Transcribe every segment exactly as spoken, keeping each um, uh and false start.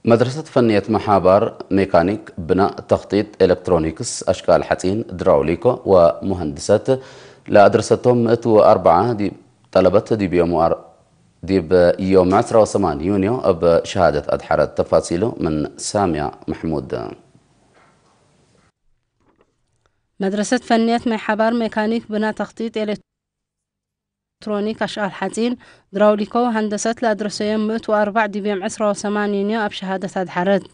መድረሰት ፈንየት መሓባር ሜካኒክ፣ ብናእ፣ ተኽጢጥ፣ ኤለክትሮኒክስ፣ አሽቃል ሐጺን፣ ድራውሊኮ ወሙሀንድሰት ለአድረሰቶም ምእት ወአርበዓ ዲብ ጠለበት ዲብ ዮም ወአር-፣ ዲብ ዮም ዕስራ ወሰማን ዩንዮ እብ ሸሃደት አድሐረት። ተፋሲሉ ምን ሳምያ መሕሙድ። መድረሰት ፈንየት ማይ ሓባር ሜካኒክ፣ ብና፣ ተኽጢጥ፣ ኤሌክትሮኒክ፣ አሽቃል ሐጺን፣ ድራውሊኮ ወሀንደሰት ለአድረሰዮም ምእት ወአርበዕ ዲብ ዮም ዕስራ ወሰማን ዩንዮ እብ ሸሃደት አድሐረት።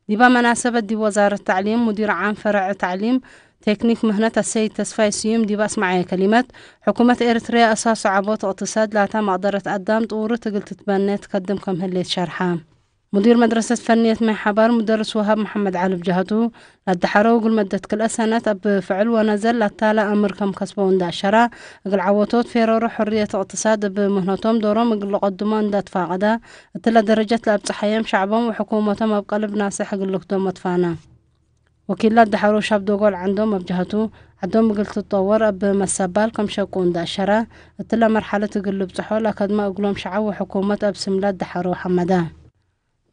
ዲባ መናሰበት ዲብ ወዛረት ተዕሊም ሙዲር ዓም ፈረዕ ተዕሊም ቴክኒክ ምህነት አሰይድ ተስፋይ ስዩም ዲብ አስመዐየ ከሊመት፣ ሕኩመት ኤረትርያ አሳሱ ዐቦት እቅትሳድ ላታ መቅደረት አዳም ጥውርት እግል ትትበኔ ትከድም ከም ህሌት ሸርሐ። ሙዲር መድረሰት ፈንየት ማይ ሓባር ሙደርስ ወሃብ መሐመድ ዐሊ ብጀሀቱ፣ ለአደሐረው እግል መደት ክልኤ ሰነት እብ ፍዕል ወነዘር ለአታለ አምር ከም ከስበው እንደ አሸራ፣ እግል ዐወቶት ፌረሮ ሕርየት እቅትሳድ እብ ምህነቶም ዶሮም እግል ለቀድሞ እንደ ትፋቀደ፣ እትለ ደረጀት ለአብጽሐዮም ሸዕቦም ወሕኩመቶም እብ ቀልብ ናስሕ እግል ልክዶም ወትፋነ። ወኪላት ደሐሮ ሻብ ዶጎል ዐንዶም እብ ጀሀቱ፣ ዐዶም እግል ትጠወር እብ መሰባል ከም ሸቁ እንደ አሸረ፣ እትለ መርሐለት እግል ልብጽሖ ለአከድመ እግሎም ሸዐብ ወሕኩመት እብ ስምለት ደሐሮ ሐመደ።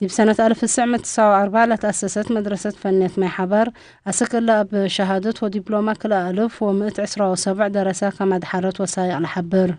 ዲብ ሰነት አልፍ ትስዕ ምእት ትስዓ ወአርበዕ ለተአሰሰት መድረሰት ፈንየት ማይ ሐበር፣ አስክ እለ እብ ሸሃደት ወዲፕሎማ ክልኤ አልፍ ወምእት ዕስራ ወሰብዕ ደረሰ ከም አድሐረት ወሳይቅ ለሐብር።